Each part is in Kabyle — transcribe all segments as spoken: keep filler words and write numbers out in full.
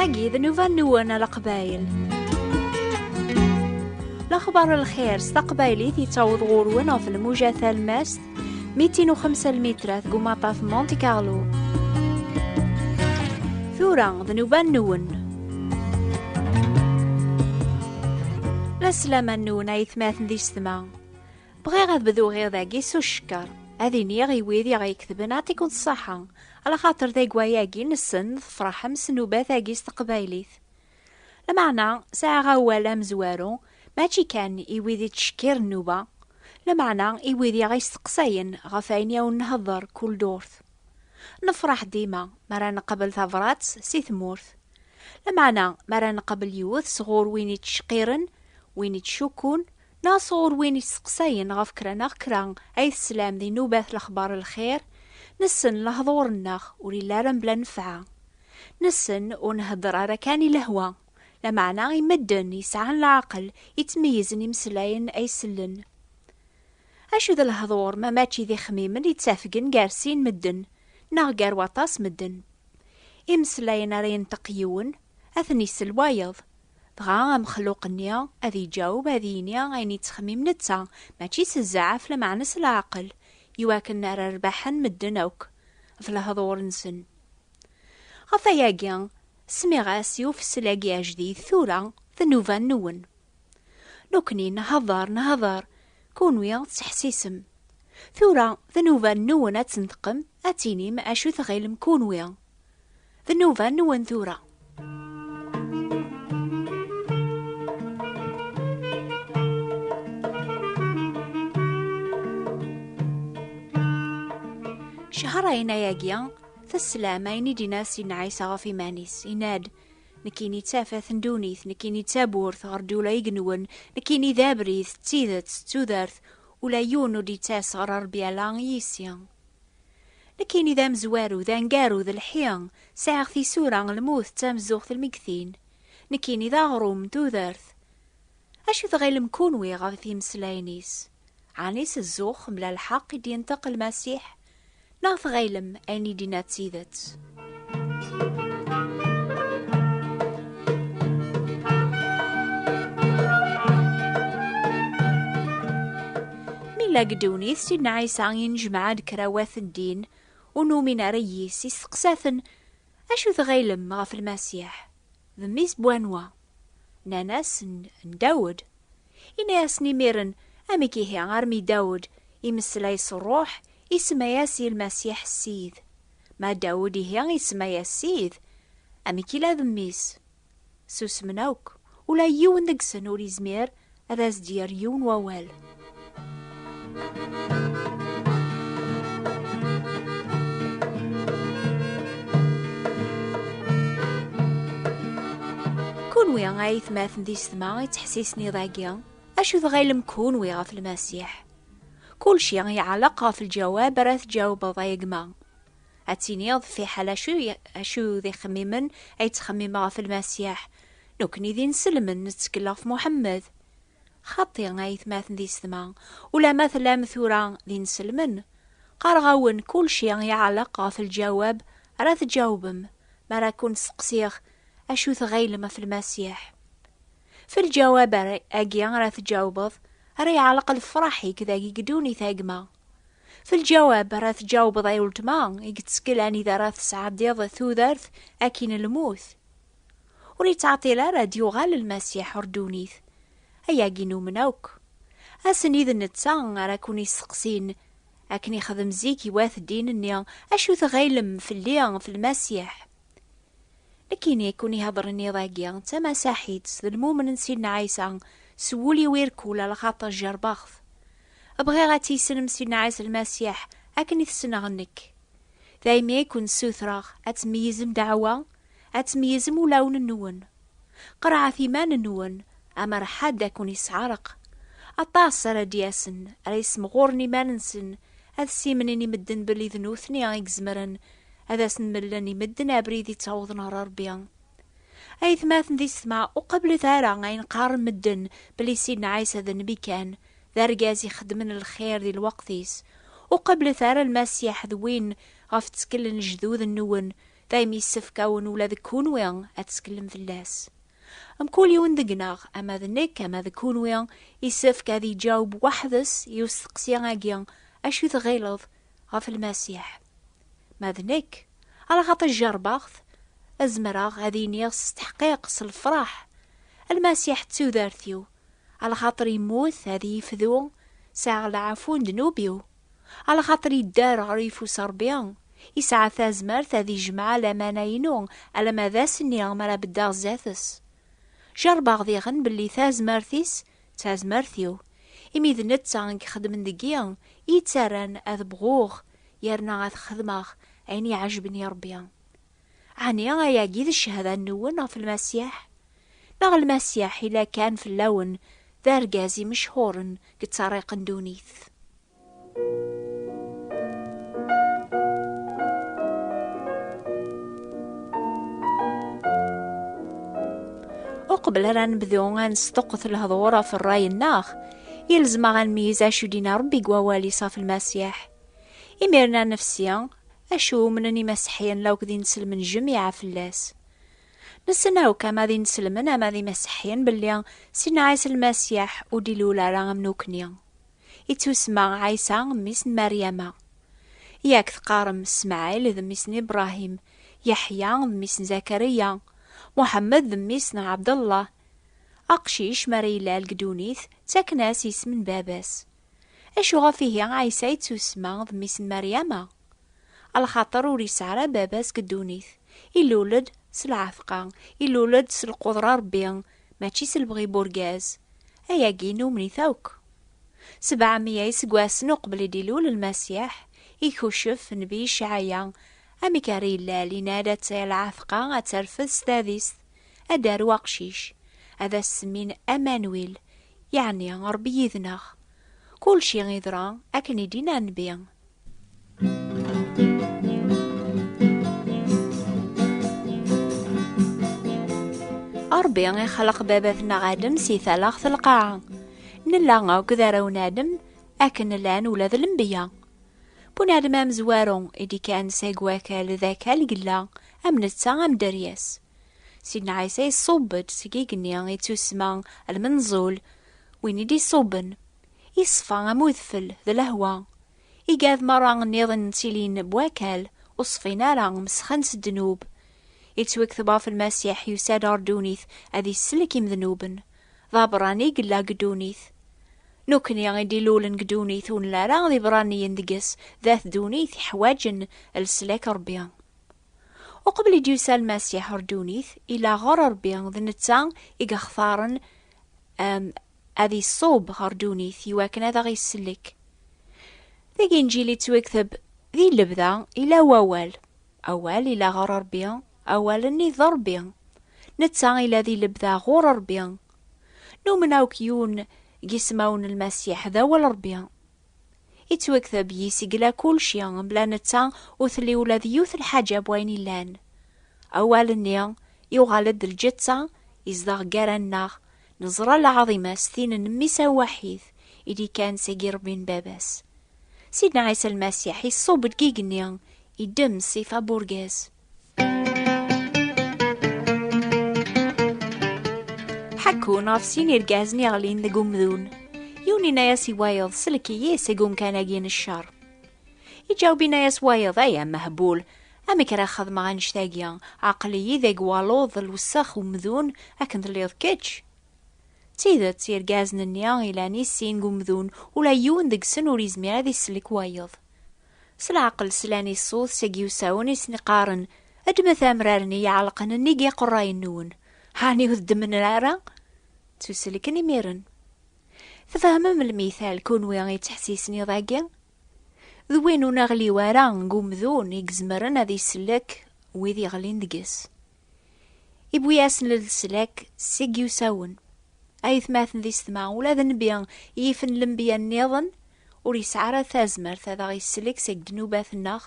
Dagi d nnuba-nwen a Leqbayel. Lexbar n lxir s taqbaylit yettaweḍ ɣur-wen ɣef lmuja talmast, mitin u xemsa lmitrat deg umaṭṭaf Monte Carlo. Tura d nnuba-nwen. La slama-nwen ay atmaten d yessetma. Bɣiɣ ad bduɣ iḍ-agi s ucekker. Ad iniɣ i wid i ɣ-iketben, ɛṭikum ṣṣaḥa, alaxaṭer deg wayagi nessen tefraḥem s nnubat-agi s teqbaylit. Lameɛna sɛiɣ awal amezwaru, mačči kan i wid ittcekkiren nnuba, lameɛna i wid i ɣ-isteqsayen ɣef ayen i awen-nhedder kul ddurt. Nefṛeḥ dima mi ara nqabel tabrat si tmurt. Lameɛna mi ara nqabel yiwet sɣur win ittcekkiren, win ittcukkun, neɣ sɣur win isteqsayen ɣef kra neɣ kra ay teslam di nnubat lexbar n lxir, nessen lehḍur-nneɣ ur yelli ara mebla nnfeɛ. Nessen ur nhedder ara kan i lehwa, lameɛna i medden yesɛan leɛqel, ittmeyyizen imeslayen ay sellen. Acu d lehḍur ma mačči d ixemmimen yettafgen gar sin medden, neɣ gar waṭas medden? Imeslayen ara yenṭeq yiwen, ad ten-isel wayeḍ. Dɣa amexluq-nni ad iǧaweb, ad yini ayen yettxemmim netta, mačči s zzɛaf lameɛna s leɛqel, iwakken ara rbaḥen medden akk ɣef lehḍur-nsen. Ɣef wayagi, smiɣ-as i ufessel-agi ajdid tura d nnuba-nwen. Nekkni nhedder, nhedder, kunwi tettḥessisem. Tura d nnuba-nwen ad tenṭqem, ad tinim acu tɣilem kunwi. D nnuba-nwen tura. Cehrayen ayagi, teslam ayen i d-yenna Sidna Ɛisa ɣef iman-is, yenna-d: "Nekkini d tafat n ddunit, nekkini d tawwurt ɣer ddula igenwen, nekkini d abrid, d tidet, d tudert, ula yiwen ur d-yettas ɣer Ṛebbi ala yis-i." Nekkini d amezwaru, d aneggaru, d lḥi, sɛiɣ tisura, lmut d tamezzuɣt n lmegtin. Nekkini d aɣrum n tudert. Acu tɣilem kunwi ɣef imeslayen-is? Ɛni s zzux mebla lḥeqq i d-yenṭeq Lmasiḥ? Neɣ tɣilem ayen i d-yenna d tidet? Mi yella deg ddunit, Sidna Ɛisa yennejmaɛ-d kra wat n ddin, ur numin ara yis, isteqsa-ten: "Acu tɣilem ɣef Lmasiḥ? D mmi-s n wanwa?" Nnan-as: "N, n Dawed." Yenna-yasen imiren: "Amek ihi armi Dawed imeslay s Ṛṛuḥ, isemma-yas i Lmasiḥ Ssid? Ma Dawed ihi isemma-yas Ssid, amek ila d mmi-s?" Susmen akk, ula yiwen deg-sen ur yezmir ad as-d-yerr yiwen wawal. Kunwi ay atmaten d yessetma yettḥessisen iḍ-agi, acu tɣilem kunwi ɣef Lmasiḥ? Kulci iɛelleq ɣef lǧawab ara tǧawbeḍ, ay gma. Ad tiniḍ fiḥel acu, acu d ixemmimen ay ttxemmimeɣ ɣef Lmasiḥ. Nekkni d inselmen, nettkel ɣef Muḥemmed. Xaṭi, ay atmaten d yessetma, ulamma tellam tura d inselmen, qqareɣ-awen kulci iɛelleq ɣef lǧawab ara tǧawbem mi ara ken-steqsiɣ acu tɣilem ɣef Lmasiḥ. F lǧawab ara, agi ara tǧawbeḍ, ara iɛelleq lefraḥ-ik dagi deg ddunit, a gma. F lǧawab ara tǧawbeḍ ay weltma i yettkel anida ara tesɛeddiḍ tudert akkin lmut. Ur yettɛeṭṭil ara ad d-yuɣal Lmasiḥ ɣer ddunit. Ayagi numen akk. Ass-nni d netta ara ken-isteqsin, akken ixdem zik i wat ddin-nni: "Acu tɣilem fell-i, f Lmasiḥ?" Nekkini i kun-ihedṛen iḍ-agi d tamasaḥit d lmumen n Sidna Ɛisa s wul-iw irkul, alaxaṭer jerbeɣ-t. Bɣiɣ ad tissinem Sidna Ɛisa Lmasiḥ akken i t-ssneɣ nekk. Daymi i kun-ssutreɣ ad tmeyyzem ddeɛwa, ad tmeyyzem ulawen-nwen. Qerɛet iman-nwen, amer ḥedd ad kun-isɛerq. Aṭas ara d-yasen, ara yessemɣuren iman-nsen, ad ssimnen i medden belli d nutni i izemren ad asen-mlen i medden abrid ittawḍen ɣer Ṛebbi. Aytmaten d yessetma, ur qablet ara ayen qqaren medden belli Sidna Ɛisa d nnbi kan, d argaz ixeddmen lxir di lweqt-is. Ur qablet ara Lmasiḥ d win ɣef tteklen lejdud-nwen, Daymi yessefk-awen ula d kunwi ad tettkellem fell-as. Mkul yiwen deg-neɣ, ama d nekk, ama d kunwi, yessefk ad iǧaweb weḥd-s i usteqsi-agi: "Acu i tɣileḍ ɣef Lmasiḥ?" Ma d nekk, alaxaṭer jerrbeɣ-t, zemreɣ ad iniɣ s teḥqiq, s lefraḥ: "Lmasiḥ d tudert-iw, alaxaṭer yemmut ad iyi-yefdu, sɛiɣ lɛafu n ddnub-iw." Alaxaṭer yedder ɣer yeffus Ṛebbi, yesɛa tazmert ad ijmeɛ lamana-inu alamma d ass-nni mi ara beddeɣ zdat-s. Jerrbeɣ diɣen belli tazmert-is d tazmert-iw, imi d netta i ixeddmen deg-i, i yettarran ad bɣuɣ yerna ad xedmeɣ ayen iɛejben i Ṛebbi. Ɛni ayagi d cchada-nwen ɣef Lmasiḥ? Neɣ Lmasiḥ ila kan fell-awen d argaz imechuren deg ṭṭariq n ddunit? Uqbel ara nebdu ad nesṭuqqet lehdur ɣef ṛṛay-nneɣ, yelzem-aɣ ad nmeyyez acu d-yenna Ṛebbi deg wawal-is ɣef Lmasiḥ. Imiren ad nefsi acu umnen imaseḥḥiyen lakk d inselmen jmiɛa fell-as. Nessen akk, ama d inselmen ama d imaseḥḥiyen, belli Sidna Ɛisa Lmasiḥ ur d-ilul ara am nukni. Ittusemma Ɛisa, mmi-s n Meryama. Yak teqqarem Smaɛil d mmi-s n Ibṛahim, Yeḥya d mmi-s n Zakariya, Muḥemmed d mmi-s n Ɛebdellah. Aqcic mi ara ilal deg ddunit, ttaken-as isem n baba-s. Acu ɣef ihi Ɛisa yettusemma d mmi-s n Meryama? Alaxaṭer ur yesɛi ara baba-s deg ddunit. Ilul-d s lɛetqa, ilul-d s lqudra Ṛebbi, mačči s lebɣi n urgaz. Ayagi numen-it akk. Sebɛemya iseggasen uqbel i d-ilul Lmasiḥ, ikucef Nnbi Icɛaya amek ara ilal, yenna-d: "Attaya lɛetqa ad terfed s tadist, ad d-arew aqcic, ad as-semmin Amanwil, yeɛni Ṛebbi yid-neɣ." Kulci yeḍra akken i d-yenna Nnbi. Ṛebbi ixleq baba-tneɣ Adem si talaɣt n lqaɛa. Nella akk d arraw n Adem, akken llan ula d lenbiya. Bunadem amezwaru i d-ikkan seg wakal d akal yella, am netta am dderya-s. Sidna Ɛisa iṣubb-d seg igenni, ittusemma lmenẓul, win i d-iṣubben. Iṣfa am udfel d lehwa. Igad merra nniḍen ttilin n wakal, ur ṣfin ara, mesxen s ddnub. Ittwekteb ɣef Lmasiḥ yusa-d ɣer ddunit ad isellek imednuben. D aberrani i yella deg ddunit. Nekkni i d-ilulen deg ddunit ur nelli ara d iberraniyen deg-s, d at ddunit iḥwaǧen leslak n Ṛebbi. Uqbel i d-yusa Lmasiḥ ɣer ddunit, ila ɣer Ṛebbi, d netta i yextaren, em, ad iṣub ɣer ddunit iwakken ad aɣ-isellek. Deg Inǧil ittwekteb: "Di lebda ila Wawal. Awal ila ɣer Ṛebbi, Awal-nni d Ṛebbi. Netta ila di lebda ɣur Ṛebbi." Numen akk yiwen deg ismawen n Lmasiḥ d Awal Ṛebbi. Ittwekteb: "Yis i yella kulci, mebla netta ur telli ula d yiwet lḥaǧa n wayen illan." Awal-nni yuɣal-d d lǧetta, izdeɣ gar-aneɣ, neẓra lɛaḍima-s, tin n Mmi-s awaḥid i d-ikkan seg irebbi n Baba-s. Sidna Ɛisa Lmasiḥ iṣubb-d deg igenni, iddem ṣṣifa n urgaz. Ḥekkun ɣef sin irgazen iɣlin deg umdun. Yiwen yenna-yas i wayeḍ: "Sellek-iyi seg umkan-agi n ccer." Iǧaweb, yenna-yas wayeḍ: "Ay amehbul, amek ara xedmeɣ annect-agi? Aql-iyi deg waluḍ d lwessex umdun akken telliḍ kečč." D tidet, irgazen-nni ilan i sin deg umdun, ula yiwen deg-sen ur yezmir ad isellek wayeḍ. S leɛqel slan i ṣṣut seg yiwsawen i sen-iqqaren: "Ddmet amrar-nni iɛelqen nnig iqerrayen-nwen." Ɛni ur t-ddmen ara? Ttuselken imiren. Tfehmem lmital, kunwi i yettḥessisen iḍ-agi? D win ur neɣli ara deg umdun i izemren ad isellek wid iɣlin deg-s. Iwwi-asen leslak seg yiwsawen. Aytmaten d yessetma, ula d nnbi yifen lenbiya nniḍen ur yesɛi ara tazmert ad aɣ-isellek seg ddnubat-nneɣ,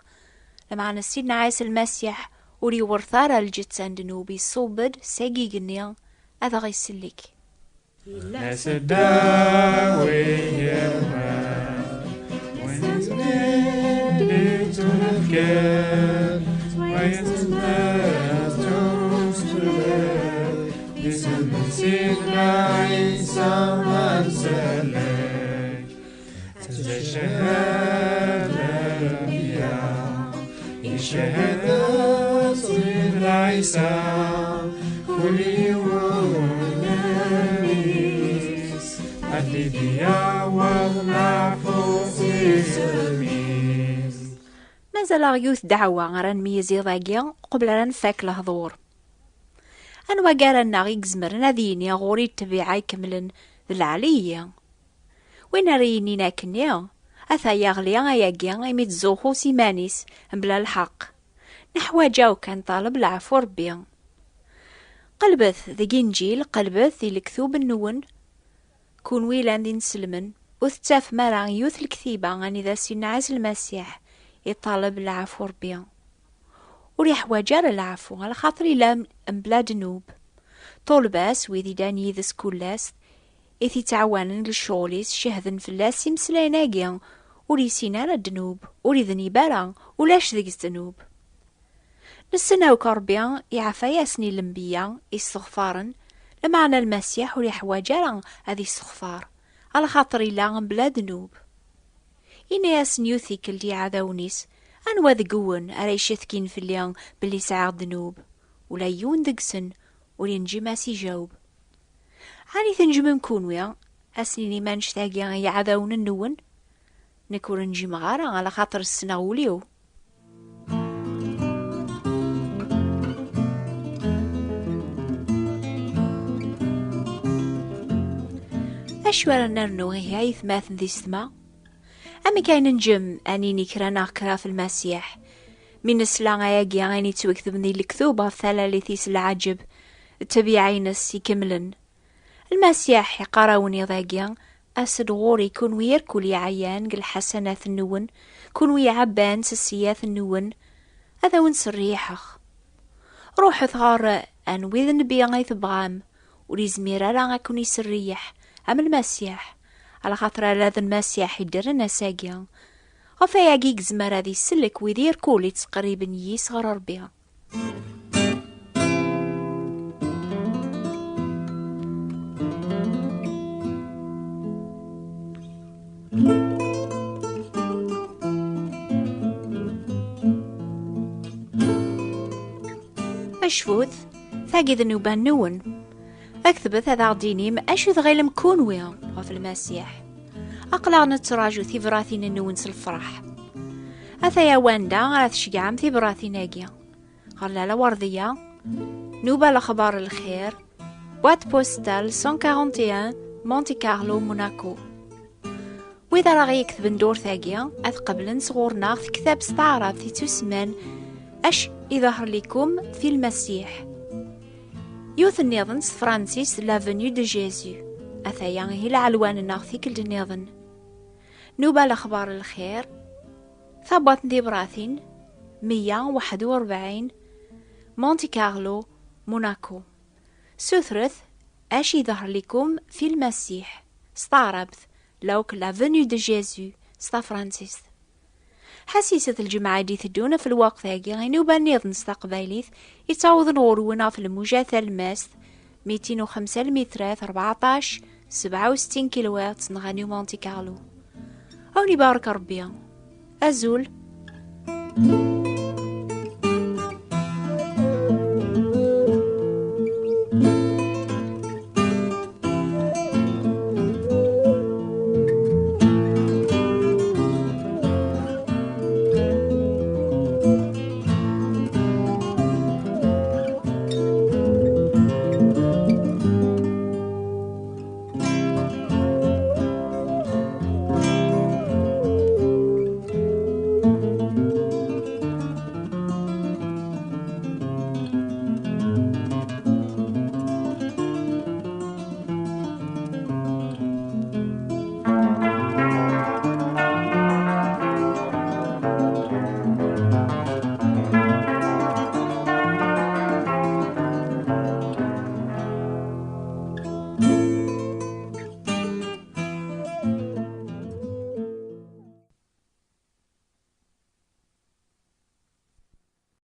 lameɛna Sidna Ɛisa Lmasiḥ ur iwṛet ara lǧetta n ddnub, iṣubb-d seg igenni ad aɣ-isellek. Yella seddaw i yiḍ, win yettbeddi ttwafkan, wa yettbeddi Azalek. Tettcehhad Anbiya, icehhed Ṣṣid Ɛisa, kul yiwen ad t-id-yaweḍ leɛfu s isem-is. Mazal-aɣ yiwet ddeɛwa ara nmeyyez iḍ-agi qbel ara nfak lehdur. Anwa gar-aneɣ i izemren ad yini ɣur-i ṭṭbiɛa ikemlen d lɛali-yi? Win ara yinin akkenni, ata yeɣli ayagi imi ttzuxxu s iman-is mebla lḥeqq. Neḥwaǧ akk ad nṭaleb leɛfu Rebbi. Qelbet deg Inǧil, qelbet di lektub-nwen, kunwi yellan d inselmen, ur tettafem ara yiwet lektiba anida s-yenna Ɛisa Lmasiḥ iṭaleb leɛfu Rebbi. Ur yeḥwaǧ ara leɛfu, alaxaṭer yella mebla ddnub. Ṭulba-s, wid yellan yid-s kul ass, i t-ittɛawanen deg lecɣal-is, cehden fell-as s imeslayen-agi, ur yessin ara ddnub, ur idnib ara, ulac deg-s ddnub. Nessen akk Ṛebbi iɛfa-yasen i lenbiya isteɣfaren, lameɛna Lmasiḥ ur yeḥwaǧ ara ad isteɣfar, alaxaṭer yella mebla ddnub. Ini-asen yiwet tikkelt i yiɛdawen-is, anwa deg-wen ara icetkin fell-i belli sɛiɣ ddnub? Ula yiwen deg-sen ur yenǧim ad s-ijaweb. Ɛni tneǧmem kunwi ad s-ninim annect-agi i yiɛdawen-nwen? Nekk ur nǧimeɣ ara, alaxaṭer ssneɣ ul-iw. Acu ara nernu ihi, ay atmaten d yessetma? Amek ay nenǧem ad nini kra neɣ kra ɣef Lmasiḥ? Mi nesla ayagi ayen yettwaketben di lektub ɣef talalit-is n lɛaǧeb, d ttabiɛa-ines ikemlen. Lmasiḥ iqqar-awen iḍ-agi: "As-d ɣur-i, kunwi irkul iɛyan deg lḥasanat-nwen, kunwi iɛebban s ssiyat-nwen, ad awen-serriḥeɣ." Ruḥet ɣer anwi d nnbi ay tebɣam, ur yezmir ara ad ken-iserriḥ am Lmasiḥ, alaxaṭer ala d Lmasiḥ iddren ass-agi. Ɣef wayagi i yezmer ad isellek wid irkul ittqerriben yis ɣer Ṛebbi. Acfut, tagi d nnuba-nwen. Aktbet ad aɣ-d-inim acu tɣilem kunwi ɣef Lmasiḥ. Aql-aɣ nettraǧu tibratin-nwen s lfeṛḥ. Ataya wanda ara tceggɛem tibratin-agi. Ɣer Lala Werdiya, Nuba Lexbar Lxir, boîte postale cent quarante et un, Monte Carlo, Monaco. Wid ara ɣ-yeketben ddurt-agi, ad qeblen sɣur-neɣ tektabt s taɛrabt ittusemman Acu iḍher likum fi Lmasiḥ. Yiwet nniḍen s tefransist, L'avenue de Jésus. Ataya ihi lɛelwan-nneɣ tikkelt nniḍen. Nuba Lexbar Lxir, tabwaṭ n tibratin meyya u waḥed u rebɛin, Monte Carlo, Monaco. Sutret Acu iḍher likum fi Lmasiḥ s taɛrabt, lawk L'avenue de Jésus s tafransist. Ḥassiset lǧemɛa i d-iteddun ɣef lweqt-agi, inuba nniḍen s taqbaylit yettawḍen ɣur-wen ɣef lmuja talemmast, mitin u xemsa lmitrat, rbeɛṭac sebɛa u settin kilohertz, neɣ New Monte Carlo. Ad wen-ibarek Ṛebbi. Azul.